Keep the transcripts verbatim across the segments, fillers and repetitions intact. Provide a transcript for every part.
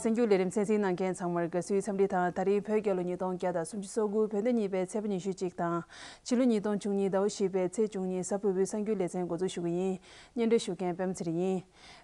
གསར་འགྱུར་ལས་རིམ་གསན་གཟིགས་གནང་མཁན་ཚང་མར་དགའ་བསུའི་འཚམས་འདྲི་དང་། ད་རིང་བོད་རྒྱལ་ལོ་ཉིས་སྟོང་བརྒྱ་དང་སུམ་ཅུ་སོ་དགུ་བོད་ཟླ་གཉིས་པའི་ཚེས་པ་ཉི་ཤུ་གཅིག་དང་། ཕྱི་ལོ་ཉིས་སྟོང་བཅུ་གཉིས་ཟླ་བ་བཞི་པའི་ཚེས་བཅུ་གཉིས་གཟའ་ཕུར་བུའི་གསར་འགྱུར་ལེ་ཚན་འགོ་འཛུགས་ཞུ་གི་ཡིན། སྙན་སྒྲོན་ཞུ་མཁན་པད་མ་ཚེ་རིང་ཡིན།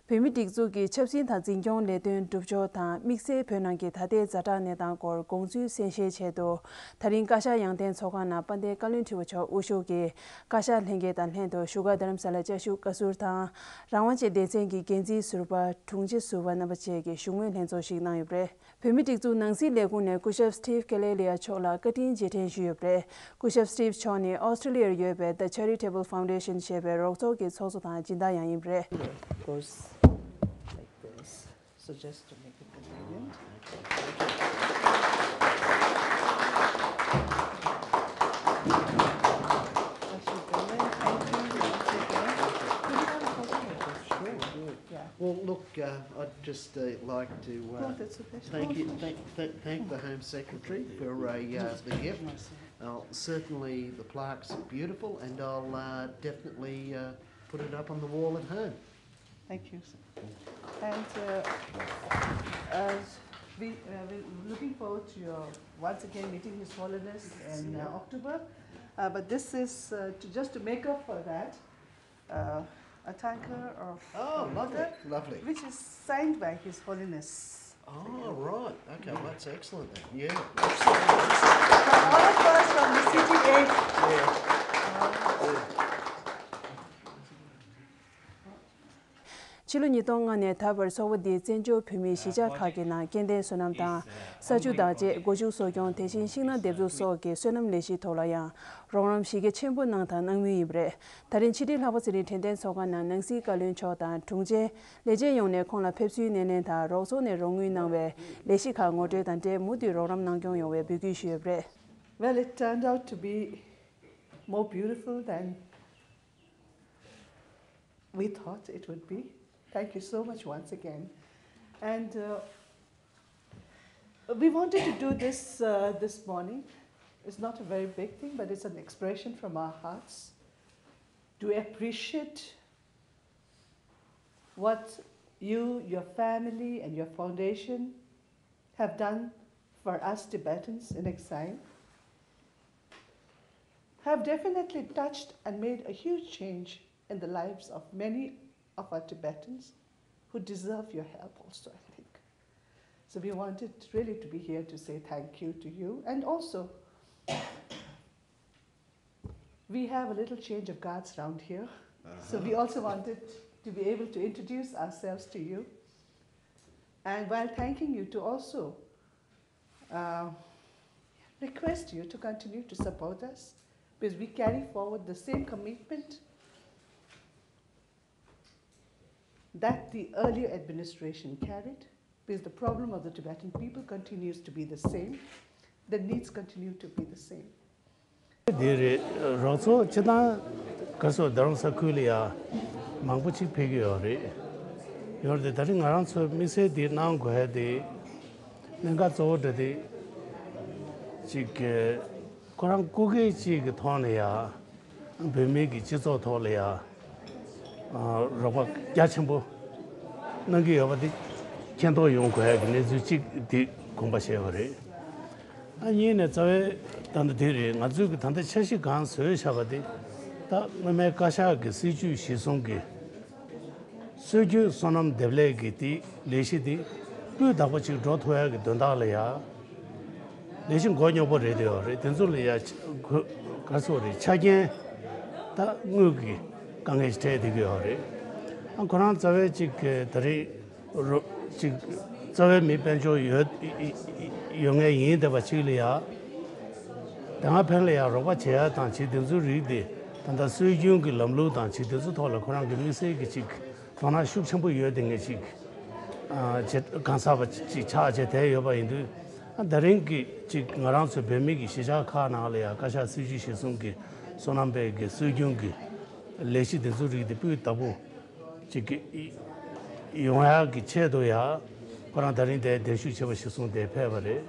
བོད་མིའི་སྒྲིག་འཛུགས་ཀྱི་ཆབ་སྲིད་དང་འཛིན་སྐྱོང་ལས་དོན་སྒྲུབ་ཕྱོགས་དང་དམིགས་བསལ་བོད་ནང་གི་ད་ལྟའི་ཛ་དྲག་གནས་སྟངས་སྐོར་དགོངས་ཚུལ་གསན་བཤད་ཆེད་དུ། ད་རིང་བཀའ་ཤག་ཡང་སྟེང་ཚོགས་ཁང་ནང་དཔལ་ལྡན་བཀའ་བློན་ཁྲི་པ་མཆོག་དབུ་བཞུགས་ཀྱིས་བཀའ་ཤག་ལྷན་རྒྱས་དང་ལྷན་དུ་བཞུགས་སྒར་རྡ་རམ་ས་ལར་བཅའ་བཞུགས་བཀའ་ཟུར་དང་། རང་དབང་ཅན་སྡེ་ཚན་གྱི་འགན་འཛིན་ཟུར་པ། དྲུང་ཆེ་ཟུར་པ་རྣམ་པ་བཅས་ཀྱིས་བཞུགས་མོལ་ལྷན་ཚོགས་ཤིག་གནང་ཡོད་པ་རེད། བོད་མིའི་སྒྲིག་འཛུགས་ནང་སྲིད་ལས་ཁུངས་ནས་སྐུ་ཞབས་Steve Kelelia་མཆོག་ལ་བཀའ་དྲིན་རྗེས་དྲན་ཞུས་ཡོད་པ་རེད། སྐུ་ཞབས་Steve་མཆོག་ནི་ཨོ་སི་ཀྲི་ལི་ཡར་ཡོད་པའི་The Charitable Foundation་ཞེས་པའི་རོགས་ཚོགས་ཀྱི་ཚོགས་གཙོ་དང་སྦྱིན་བདག་ཡང་ཡིན་པ་རེད། It goes like this. So just to make it convenient. Thank you. Sure. Yeah. Well, look, uh, I'd just uh, like to uh, No, that's okay. thank you, thank, thank, thank the Home Secretary for uh, uh, the gift. Uh, certainly, the plaque's beautiful, and I'll uh, definitely uh, put it up on the wall at home. Thank you. And uh, uh, we, uh, we're looking forward to your once again meeting His Holiness in uh, October. Uh, but this is uh, to, just to make up for that. Uh, a tanker of Oh, lovely, water, lovely. which is signed by His Holiness. Oh, right. Okay, well, that's excellent then. Yeah. From all of us from the C T A. Yeah. ཕྱི་ལོ་ཉིས་སྟོང་ལྔ་ནས་ད་བར་ཚོགས་པ་འདིས་བཙན་བྱོལ་བོད་མིའི་གཞིས་ཆགས་ཁག་གི་ནང་སྐྱེ་ལྡན་སོ་ནམ་དང་ས་ཆུ་བདག་གཅེས། སྒོ་ཕྱུགས་གསོ་སྐྱོང་། དེ་བཞིན་ཤིང་ནགས་འདེབས་འཛུགས་སོགས་ཀྱི་སོ་ནམ་ལས་གཞིའི་ཐོག་ལ་ཡང་རོགས་རམ་གཞི་རྒྱ་ཆེན་པོ་གནང་དང་གནང་མུས་ཡིན་པ་རེད། ད་རིང་ཕྱི་དྲིལ་ལྷག་པ་ཚེ་རིང་དྲན་རྟེན་ཚོགས་ཁང་ནང་ནང་སྲིད་བཀའ་བློན་མཆོག་དང་དྲུང་ཆེ། ལས་བྱེད་ཡོངས་ནས་ཁོང་ལ་ཕེབས་བསུའི་སྣེ་ལེན་དང་རོགས་ཚོགས་ནས་རོགས་དངུལ་གནང་བའི་ལས་གཞི་ཁག་ངོ་སྤྲོད་དང་འབྲེལ་མུ་མཐུད་རོགས་རམ་གནང་སྐྱོང་ཡོང་བའི་འབོད་སྐུལ་ཞུས་ཡོད་པ་རེད། Well, it turned out to be more beautiful than we thought it would be. Thank you so much once again. And uh, we wanted to do this uh, this morning. It's not a very big thing, but it's an expression from our hearts to appreciate what you, your family, and your foundation have done for us Tibetans in exile have definitely touched and made a huge change in the lives of many of our Tibetans who deserve your help also, I think. So we wanted really to be here to say thank you to you. And also, we have a little change of guards around here. So we also wanted to be able to introduce ourselves to you. And while thanking you, to also uh, request you to continue to support us because we carry forward the same commitment that the earlier administration carried, because the problem of the Tibetan people continues to be the same, the needs continue to be the same. འདི་རེད། རོགས་ཚོགས་སྤྱི་བཏང་ག་སོ་རྡ་རམ་ས་ཁུལ་ལ་ཡ་མང་པོ་ཅིག་ཕེབས་ཀྱི་ཡོད་རེད། ཡོད་རེད། ད་རིང་ང་རང་ཚོའི་དམིགས་བསལ་འདི་གནང་དགོས་ཡ་དེ་གནད་འགག་གཙོ་བོ་འདྲ་དེ་ཅིག་ཁོ་རང་སྐུ་སྒེར་ཅིག་གི་ཐོག་ནས་ཡ། བོད་མི་གི་སྤྱི་ཚོགས་ཐོག་ལ་ཡ། རོགས་པ་རྒྱ་ཆེན་པོ་གནང་གི་ཡོད་པ་དེ་མཁྱེན་རྟོགས་ཡོང་དགོས་ཡ་གི་གནས་ཚུལ་གཅིག་དེ་དགོངས་པ་བཞེས་པ་རེད། ཨ་གཉིས་ནས་རྩ་བའི་ད་ལྟ་དེ་རེད། ང་ཚོས་གི་ད་ལྟ་འཆར་གཞི་གང་བཟོས་བཞག་པ་དེ་ད་སྔོན་མའི་བཀའ་ཤག་གི་སྲིད་ཇུས་གཞིར་བཟུང་གི་སྲོལ་རྒྱུན་སོ་ནམ་འདེབས་ལས་ཀྱི་དེ་ལས་གཞི་དེ་སྤུས་དག་པོ་ཅིག་འགྲོ་ཐུབ་ཡག་གི་དོན་དག་ལ་ཡ། ལས་གཞི་མགོ་རྙོག་པོ་རེད་དེ་ཡོད་རེད། དེ་ཚོ་ལ་ཡ་ག་ཚོད་རེད། ཆ་རྐྱེན་ད་དངུལ་གྱི་དཀའ་ངལ་ཞིག་འཕྲད་བསྡད་ཀྱི་ཡོད་རེད། ཨ་ཁོ་རང་རྩ་བའི་ཅིག་ད་རེས་རོ་ཅིག་རྩ་བའི་མི་དཔལ་འབྱོར་ཡོད་ཡོད་མཁན་ཡིན་བསྡད་པ་ཅིག་ལ་ཡ། དེ་སྔ་ཕན་ལ་ཡང་རོགས་པ་བྱེད་ཡ་དང་ཅིག་དེ་ཚོའི་རིགས་དེ་ད་ལྟ་སྲོལ་རྒྱུན་གྱི་ལམ་ལུགས་དང་ཅིག་དེ་ཚོ་ཐོག་ལ་ཁོ་རང་གི་དམིགས་བསལ་གྱི་ཅིག་དོ་སྣང་ཤུགས་ཆེན་པོ་ཡོད་དེ་ངས་ཅིག་ཨ་བྱེད་གང་ཟག་པ་ཅིག་ཆགས་བྱས་བསྡད་ཡོད་པ་ཡིན་དུས། ཨ་ད་རིང་གི་ཅིག་ང་རང་ཚོ་བོད་མི་གི་གཞིས་ཆགས་ཁག་ནང་ལ་ཡང་བཀའ་ཤག་སྲིད་ཇུས་གཞིར་བཟུང་གི་སོ་ནམ་པའི་གི་སྲོལ་རྒྱུན་གྱི་ལས་གཞི་དེ་ཚོའི་རིགས་དེ་སྤུས་དག་པོ་ཅིག་གི་ཡོང་ཡག་གི་ཆེད་དུ་ཡ། ཁོ་རང་ད་རིང་དེ་གདན་ཞུ་བྱས་པ་གཞིར་བཟུང་དེ་ཕེབས་པ་རེད།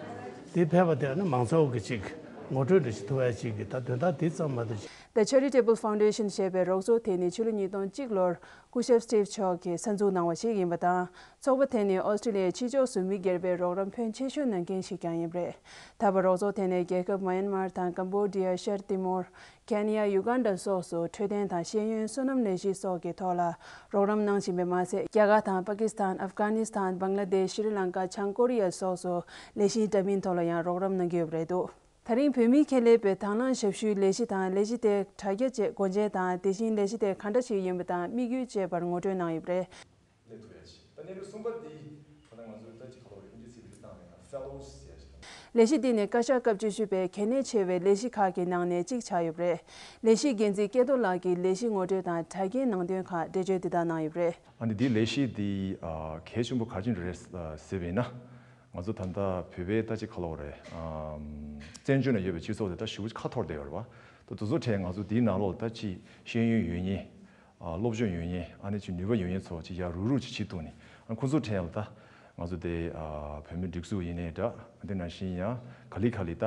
དེ་ཕེབས་པ་དེ་ནི་མང་ཚོགས་ཀྱི་ཅིག་ ངོ་སྤྲོད་འདྲ་ཞིག་ཐུབ་ཡ་ཅིག་གི་ད་དོན་དག་འདི་ཙམ་མ་གཏོགས། The Charitable Foundation ཞེས་པའི་རོགས་ཚོགས་དེ་ནི་ཕྱི་ལོ་ཉིས་སྟོང་གཅིག་ལོར་སྐུ་ཞབས་Steve Jobs གིས་གསར་འཛུགས་གནང་བ་ཞིག་ཡིན་པ་དང་། ཚོགས་པ་དེ་ནི་ཨོ་སི་ཀྲི་ལི་ཡའི་ཕྱི་ཕྱོགས་སུ་མི་སྒེར་པའི་རོགས་རམ་ཕོན་ཆེ་ཤོས་གནང་མཁན་ཞིག་ཀྱང་ཡིན་པ་རེད། ད་བར་རོགས་ཚོགས་དེ་ནས་རྒྱལ་ཁབ་མ་ཡན་མར་དང་ཀམ་བོ་ཌི་ཡ། ཤར་ཏི་མོར། ཁེན་ཡ། ཡུ་གན་ཌ་སོགས་སུ་འཕྲོད་བསྟེན་དང་ཤེས་ཡོན། སོ་ནམ་ལས་གཞི་སོགས་ཀྱི་ཐོག་ལ་རོགས་རམ་གནང་བཞིན་པ་མ་ཟད། རྒྱ་གར་དང་པ་ཀི་སི་ཐན། ཨབ་གྷ་ནི་སི་ཐན། བང་ལ་དེཤ། ཤྲི་ལང་ཀ། བྱང་ཀོ་རི་ཡ་སོགས་སུ་ལས་གཞིའི་འདྲ་མིན་ཐོག་ལ་ཡང་རོགས་རམ་གནང་གི་ཡོད་པ་རེད་འདུག་ད་རིང་བོད་མིའི་ཁེ་ལས་པས་དང་བླངས་ཞབས་ཞུའི་ལས་གཞི་དང་། ལས་གཞི་དེ་དྲ་རྒྱ་བཅས་སྒོ་འབྱེད་དང་། དེ་བཞིན་ལས་གཞི་དེ་ག་འདྲ་ཞིག་ཡིན་པ་དང་། དམིགས་ཡུལ་བཅས་པར་ངོ་སྤྲོད་གནང་ཡོད་པ་རེད། སླེབས་ཐུབ་ཡ་ཞིག་ད་གནས་ལུགས་གསུམ་པ་འདི་ད་ལྟ་ང་ཚོའི་ད་ཅིག་ག་ལ་བ་རེད། དབྱིན་ཇི་ཚིག་ལ་བཏང་ནས་fellows ཟེར་ཡ་ཞིག་ལས་གཞི་འདི་ནི་བཀའ་ཤག་སྐབས་བཅུ་བཞི་པའི་གལ་གནད་ཆེ་བའི་ལས་གཞི་ཁག་གི་ནང་ནས་གཅིག་ཆགས་ཡོད་པ་རེད། ལས་གཞིའི་འགན་འཛིན་སྐལ་རྡོར་ལགས་ཀྱིས་ལས་གཞི་ངོ་སྤྲོད་དང་དྲ་རྒྱའི་ནང་དོན་ཁག་འགྲེལ་བརྗོད་འདི་ལྟར་གནང་ཡོད་པ་རེད། ཨ་ནི་འདིའི་ལས་གཞི་འདི་ཨ་གལ་ཆེན་པོ་ག་རེ་བྱུང་རེད་ཟེར་བས་ན། ང་ཚོ་ད་ལྟ་བོད་པའི་ད་ཅིག་ག་ལ་བ་རེད། ཨམ་བཙན་བྱོལ་ནང་ཡོད་པའི་སྤྱི་ཚོགས་དེ་ད་ཞེ་པོ་ཁ་འཐོར་བསྡད་ཡོད་རེད་བ། ད་དེ་ཚོ་གྲས་ང་ཚོ་འདིའི་ནང་ལོགས་ལ་ད་ཅིག་ཤེས་ཡོན་ཡོད་མཁན། ཨ་སློབ་སྦྱོང་ཡོད་མཁན། ཨ་ནི་ཅིག་ནུས་པ་ཡོད་མཁན་ཚོ་ཅིག་ཡར་རུག་རུག་ཅིག་བྱེད་ཐུབ་ནས། ཨ་ཁོ་ཚོ་གྲས་ལ་ད་ང་ཚོ་དེ་ཨ་བོད་མིའི་སྒྲིག་འཛུགས་ཡིན་ནའི་འདྲ། དེ་ནང་བཞིན་ཡང་ག་ལེ་ག་ལེ་ད་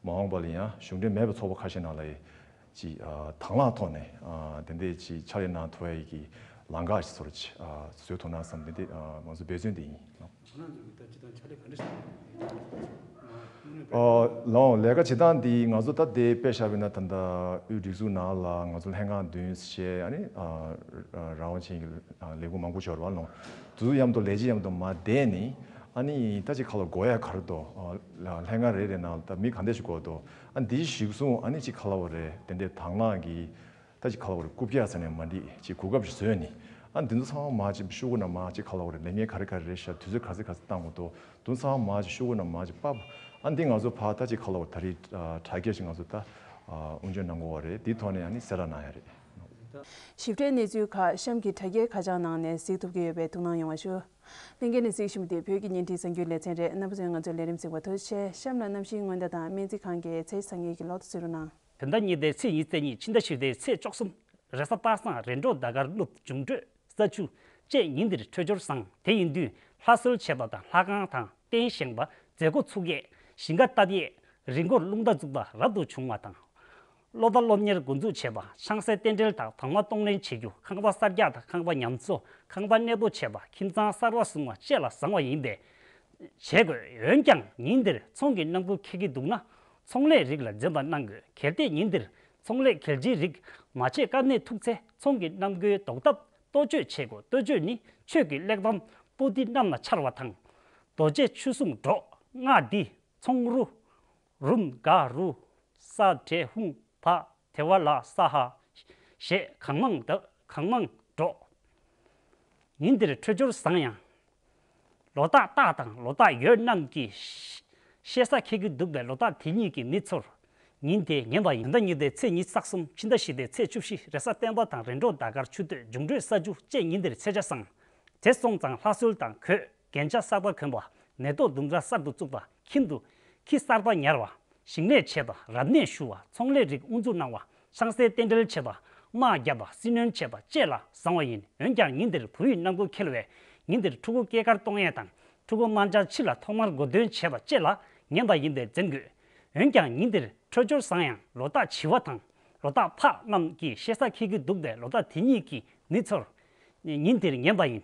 མ་འོངས་པ་ལ་ཡང་གཞུང་འབྲེལ་མེད་པའི་ཚོགས་པ་ཁ་ཤས་ནང་ལ་ཡང་ཅིག་ཨ་དང་བླངས་ཐོག་ནས་ཨ་དེ་འདྲའི་ཅིག་ཕྱག་ལས་གནང་ཐུབ་ཡ་གི་ལམ་ཁ་ཞིག་ཚོར་ཅིག་ཨ་བཟོས་ཐུབ་ན་བསམ། དེ་འདྲའི་ཨ་ང་ཚོ་འབད་བརྩོན་དེ་ཡིན། ཁོང་རྣམ་ཚོ་གི་ད་སྤྱིར་བཏང་ཕྱག་ལས་ག་འདྲ་བྱེད་ཀྱི་ཡོད། ཨོ་ལགས། ལས་ཀ་བྱེད་སྟངས་འདི་ང་ཚོ་ད་ལྟའི་དཔེ་བཞག་པ་ཡིན་ན། ད་ལྟ་དབུས་སྒྲིག་འཛུགས་ནང་ལ་ང་ཚོ་ལྷན་ཁང་བདུན་བྱས། ཨ་ནི་ཨ་རང་དབང་ཅན་གྱི་ཨ་ལས་ཁུངས་མང་པོ་ཞིག་ཡོད་རེད་བ། ལགས། དེ་ཚོ་མཉམ་དུ་ལས་བྱེད་མཉམ་དུ་མར་བསྡད་ནས། ཨ་ནི་ད་ཅིག་ག་ལ་དགོས་ཡ་ག་རེ་འདུག་ཨ་ལྷན་ཁང་རེ་རེ་ནང་ལ་ད་མི་ག་འདྲ་ཞིག་དགོས་འདུག་ཨ་འདི་གཞིར་བཟུང་། ཨ་ནི་ཅིག་ག་ལ་བ་རེད། དེ་འདྲའི་དང་བླངས་ཀྱི་ད་ཅིག་ག་ལ་བ་རེད། རྐུབ་བཀྱག་ཟེར་ནས་མ་འགྲིག་ཅིག་གོ་སྐབས་ཤིག་བཟོས་ནས། ཨ་འདི་ཚོ་ཚང་མ་མར་ཅིག་ཤོག་གུ་ནང་མར་ཅིག་ག་ལ་བ་རེད། ལས་འགན་ག་རེ་ག་རེ་རེད་ཤག་དུས་ཚོད་ག་ཚོད་ག་ཚོད་བཏང་དགོས་འདུག་དེ་ཚང་མ་མར་ཅིག་ཤོག་གུ་ནང་མར་ཅིག་ཕབ། ཨ་འདི་ང་ཚོ་ཕར་ད་ཅིག་ག་ལ་བ་རེད། ད་རེས་ཨ་དྲ་རྒྱ་ཞིག་ང་ཚོ་ད་ཨ་དབུ་འབྱེད་གནང་དགོས་པ་རེད། འདིའི་ཐོག་ནས་ཨ་ནི་གསལ་བསྒྲགས་གནང་ཡ་རེད། ཞིབ་ཕྲའི་གནས་ཚུལ་ཁག་གཤམ་གྱི་དྲ་རྒྱའི་ཁ་བྱང་ནང་ནས་གཟིགས་ཐུབ་ཀྱི་ཡོད་པས་ཐུགས་སྣང་ཡོང་བ་ཞུ། ལྷན་རྒྱས་ནས་གཟིགས་བཞིན་པ་དེ་བོད་ཀྱི་བརྙན་འཕྲིན་གསར་འགྱུར་ལེ་ཚན་རེད། རྣམ་པ་ཚོས་ང་ཚོའི་ལས་རིམ་གཟིགས་པར་ཐུགས་རྗེ་ཆེ། གཤམ་ལ་གནམ་གཤིས་སྔོན་བརྡ་དང་སྨན་རྩིས་ཁང་གི་ཚེས་བཟང་ངན་གྱི་ལོ་ཐོ་གཟིགས་རོགས་གནང་། བོད་ཟླ་གཉིས་པའི་ཚེས་ཉི་ཤུ་རྩ་གཉིས། ཕྱི་ཟླ་བཞི་པའི་ཚེས་བཅུ་གསུམ། རེས་གཟའ་སྟག་བཟང་། རེས་འགྲོགས་ཟླ་སྐར་ཀླུ། འབྱུང་འཕྲོད་ས་ཆུ་བཅས་ཉིན་འདིར་འཕྲོད་སྦྱོར་བཟང་། དེ་ཡིན་དུས་ལྷ་གསོལ་བྱེད་པ་དང་། ལྷ་ཁང་དང་རྟེན་བཞེངས་པ། མཛད་སྒོ་ཚུགས་ཡས། ཞིང་ཁ་བཏབ་ཡས། རི་མགོར་རླུང་རྟ་འཛུགས་པ་རབ་ཏུ་བྱུང་བ་དང་། སློབ་མཐར་སློབ་གཉེར་འགོ་འཛུགས་བྱེད་པ། ཆང་སའི་རྟེན་འབྲེལ་དང་གདམས་ངག་གཏོང་ལེན་བྱེད་རྒྱུ། ཁང་པ་གསར་རྒྱག་དང་ཁང་པ་ཉམས་གསོ། ཁང་པ་གནས་སྤོ་བྱེད་པ། ཁྱིམ་ཚང་གསར་པ་བཟུང་བ་བཅས་ལ་བཟང་བ་ཡིན་པས་བྱེད་དགོས། འོན་ཀྱང་ཉིན་འདིར་ཚོང་གི་གནམ་སྒོ་ཁེལ་གྱི་འདུག་ན་ཚོང་ལས་རིགས་ལ་འཛེམ་པ་གནང་དགོས། གལ་ཏེ་ཉིན་འདིར་ཚོང་ལས་གལ་ཆེའི་རིགས་མ་བྱེད་དཀའ་གནད་ཐུག་ཚེ་ཚོང་གི་གནམ་སྒོའི་ཟློག་ཐབས་གཏོ་བཅོས་བྱེད་དགོས། གཏོ་བཅོས་ནི་ཆོས་ཀྱི་གླེགས་བམ་པོ་ཏི་གནམ་ལ་འཕྱར་བ་དང་། རྡོ་རྗེ་ཆོས་སྲུང་སྒྲོག་སྔགས་འདི། ཚོང་རུ། རུམ་ག་རུ། ས་བྲེ་ཧུང་བ་དེ་བ་ལ་ས་ཧ། ཞེས་གང་མང་བརྡབ། གང་མང་སྒྲོག་ཉིན་འདིར་འཕྲོད་སྦྱོར་བཟང་ཡང་། ལོ་རྟགས་སྟག་དང་ལོ་རྟགས་ཡོས་རྣམས་ཀྱི་ཤེ་ཤེ་ས་ཁེལ་གྱི་འདུག་པས་ལོ་རྟགས་དེ་གཉིས་ཀྱི་མི་ཚོར་ཉིན་དེ་ངན་པ་ཡིན། བོད་ཟླ་གཉིས་པའི་ཚེས་ཉི་ཤུ་རྩ་གསུམ། ཕྱི་ཟླ་བཞི་པའི་ཚེས་བཅུ་བཞི། རེས་གཟའ་སྤེན་པ་དང་རེས་འགྲོགས་ཟླ་སྐར་ཆུ་སྟོད། འབྱུང་འཕྲོད་ས་ཆུ་བཅས་ཉིན་འདིར་ཚེས་ཆ་བཟང་། དེ་སོང་ཙང་ལྷ་གསོལ་དང་གོས། རྒྱན་ཆ་གསར་པ་གོན་པ། མེ་ཏོག་ལྡུམ་ར་གསར་དུ་བཙུགས་པ། ཁྱིམ་དུ་ཁྱི་གསར་པ་ཉར་བ། ཞིང་ལས་བྱེད་པ། རབ་གནས་ཞུ་བ། ཚོང་ལས་རིགས་དབུ་འཛུགས་གནང་བ། ཆང་སའི་རྟེན་འབྲེལ་བྱེད་པ། དམག་བརྒྱབ་པ། སྲི་གནོན་བྱེད་པ་བཅས་ལ་བཟང་བ་ཡིན། འོན་ཀྱང་ཉིན་འདིར་བུ་ཡུག་གནམ་སྒོ་འཁེལ་བས་ཉིན་འདིར་ཕྲུ་གུ་སྐྱེས་སྐར་གཏོང་ཡས་དང་། ཕྲུ་གུ་དམར་འབྱར་ཕྱི་ལ་ཐོག་མར་མགོ་འདོན་བྱེད་པ་བཅས་ལ་ངན་པ་ཡིན་པས་འཛེམ་དགོས། འོན་ཀྱང་ཉིན་འདིར་འཕྲོད་སྦྱོར་བཟང་ཡང་ལོ་རྟགས་བྱི་བ་དང་ལོ་རྟགས་ཕག་རྣམས་ཀྱི་ཤེ་ས་ཁེལ་གྱི་འདུག་པས་ལོ་རྟགས་དེ་གཉིས་ཀྱི་མི་ཚོར་ཉིན་འདིར་ངན་པ་ཡིན།